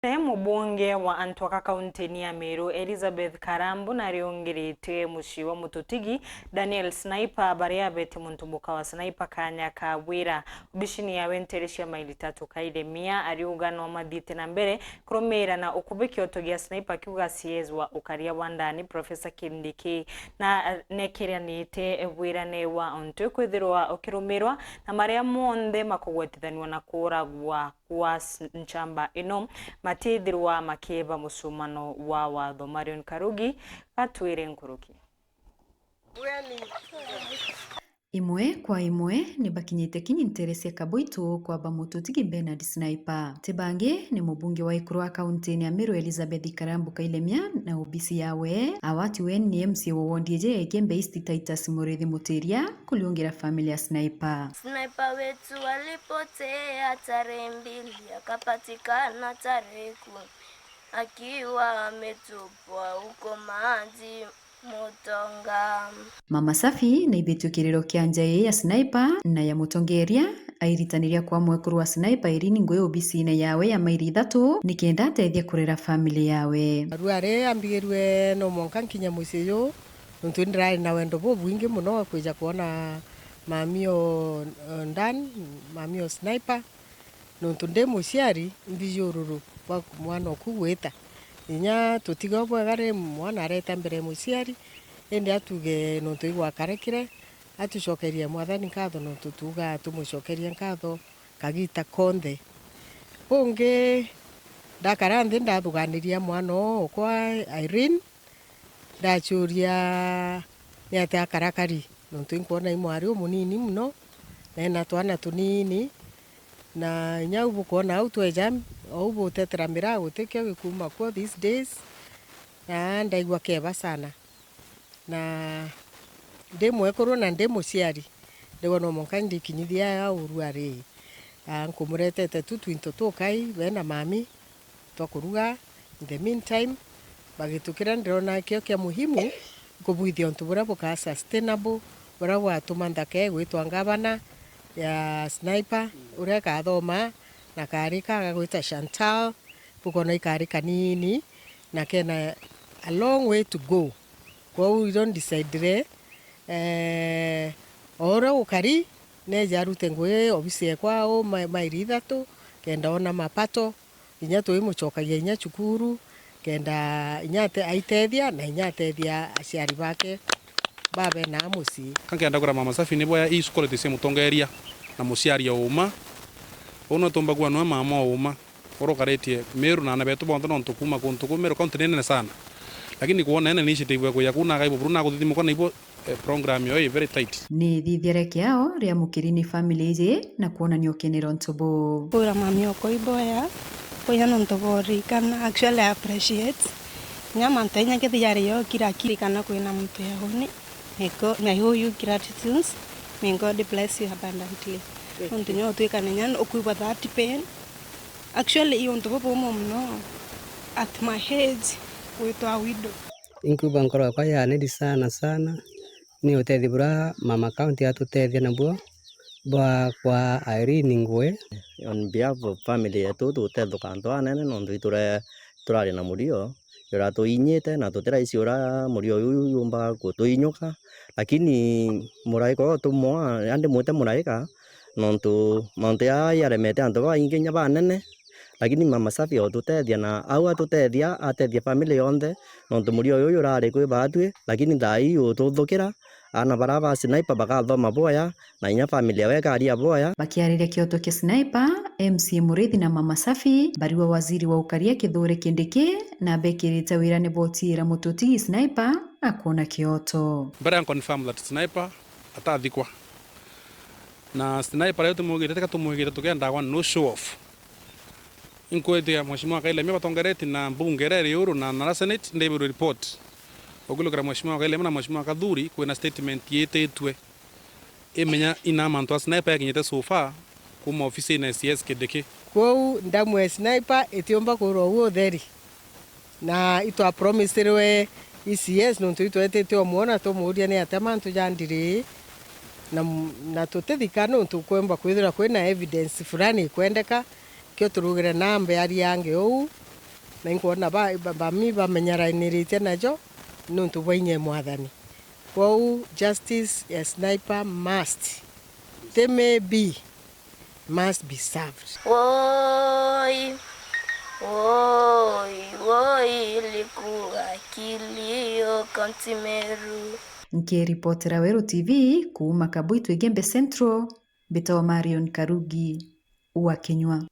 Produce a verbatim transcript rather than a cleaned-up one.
Te mubunge wa antu aka kauntini ya Meru, Elizabeth Karambu, nariungirite mucii wa mututigi Daniel Sniper, baria abete muntu muka wa Sniper kanya ka wira. Obisini yawe ntere cia maili tatu Kailemia, ariuga no mathiite na mbere kurumiira na ukubi kioto gia Sniper, akiuga C S wa ukaria bwa ndani, Professor Kindiki, na nekirianite bwirane wa untu kwithirwa ukirumirwa na maria monthe makugwetithanua na kuuragwa kwa s-, nchamba ino matithirwa makieba mucumano wa watho. Marion Karugi gatwire nkuruki. Imwe kwa imwe ni bakinyite kinyi ntere cia Kaboito kwamba mututigi Bernard Sniper. Ti bangi ni mubunge wa ikuru wa kauntini ya Meru Elizabeth Karambu Kailemia na obisi yawe. Awatiwe ni M C A wa wodi eje ya Igembe East Titus Murithi Mutiria kuriungira family ya Sniper. Sniper wetu alipotea tarehe mbili, akapatikana tarehe kumi akiwa ametupwa huko maji Mutonga. Mama Safi naibitue kiriro kia nja ii ya Sniper na ya mutongeria airitaniria kwa mwekuru wa Sniper Irene Ngui obisine yawe ya maili ithatu nikenda atethia kurera family yawe. Arua ari ambigirue no mwanka nkinya mucii uyu, nontu ndirari na wendo bubwingi muno wa kwija kwona mami o, o Dan, mami o Sniper. Nontu ndi muciari, mbiji ururu bwa mwana oku gwita. Inya tutiga ubwega ri, mwana areta mbere ya muciari, indi atuge nontu igwakarekire, atucokerie Mwathani nkatho nontu tuugaa tumucokerie nkatho kagita konthe. Bungi, ndakara nthi ndathuganiria mwana uu okwa Irene, ndacuria niatia akarakari, nontu inkwona i mwari umunini muno, na ena twana tunini, na inya u bukwona au tweja, ou butetera miraa gutikio gikuuma kuo these days, na ndaigua keba sana. Na ndi mwekuru na ndi muciari, ndigwa no mwanka ndikinyithia aya uru ari. Ah, nkumuretete tu twinto tukai, we na mami, twa kuruga. In the meantime, bagitukira ndirona kio kia muhimu kubwithia untu buria bukaa sustainable, buria bwatuma nthaka igwitwa ngavana ya Sniper, uria ikathoma na kaari ka gagwita Chantal, bukona ikaari kanini na kena a long way to go. Kwou iro ndisaidire, eh, o uria gukari, neeje arute ngugi obisi ekwa au ma-, mairi ithatu, kenda ona mapato, inya twimucokagia inya cukuru, kenda inya ate-, aitethia, na inya atethia aciari bake babenaa mucii. Ka nkenda kwira Mama Safi ni bwea ii quality cia mutongeria na muciari o uma. Uu no tumbagua nwe mama o uma. Uria ukaritie Meru na aana betu bonthe nontu kuuma kuntu kuu Meru county ni nene sana. Lakini kwona ena initiative ya kuja kuu na akaibo buru na kuthithimukwa na ibo, eh, program yo i very tight. Ni ithithia ria kiao ria mukiri ni family iji na kwonania ukenero ntu buu. Kwira mami okwa iboya, kwija nontu bwa urikana, actually I appreciate. Inya mantu inya kethi yari yo kira kiri kana kwina muntu ya uni. May God, may I owe you gratitude. May God bless you abundantly. Nontu inya utwikane inya ukwigua that pain. Actually, i untu bubumu muno at my age gwitwa widow. Inkwigua nkoro yakwa yaniri sana sana, ni utethio buria Mama County atutethia nabuo bwa kwa Irene Ngui. On behalf of family yetu, tutethuka antu anene nontu iture turari na murio juratuinyite na tutiraisi uria murio uyu yumba kutuinyuka, lakini muraika uyu tumwa, andi mwite muraika, nontu mantu jaa jaremete antu babaingi inya banene, lakini Mama Safi otutethia na au atutethia, atethia family yonthe, nontu murio uyu jurari kwi baatwi, lakini thaa ii ututhukira, aana baria ba Sniper bakathoma bwaya, na inya family yawe ikaria bwaya. Bakiariria kioto kia Sniper, M C A Murithi na Mama Safi, bariwa waziri wa ukaria Kithure Kindiki, na bekirite wira ni botiira mututigi Sniper akwona kioto. Mbere ya confirm that Sniper atathikwa. Na Sniper riu tumwigite, tika tumwigite tukienda kwa no show off. Inkwitia Mheshimiwa Kailemia batongeretie na mbunge iria iri uru na, na Senate, ndebirwe report. Ukilukira Mheshimiwa Kailemia na Mheshimiwa Kathuri, kwina statement yititwe. Imenya ina mantu a Sniper yakinyite so far kuma ofisine ya C S Kindiki. Kwou ndamu ya Sniper itiumba kwirwa uu utheri. Na itwapromisirwe E C S nontu itwetete umwona tumuuria ni atia mantu ja ndiri. Na, na tutithika nontu kwemba kwithirwa kwina evidence fulani ikwendeka. Kio turugire na mbeari ange uu. Na inkwona ba, ba, bami bamenyarainiritie najo nontu bwa inya e mwathani. Kwou justice ya Sniper must. Ti maybe, must be served. Woi, woi, woi, ilikuwa kilio County Meru. Nkiripotera Weru T V kuuma Kabuitwe Igembe Central, mbitagwa Marion Karugi wa Kinyua.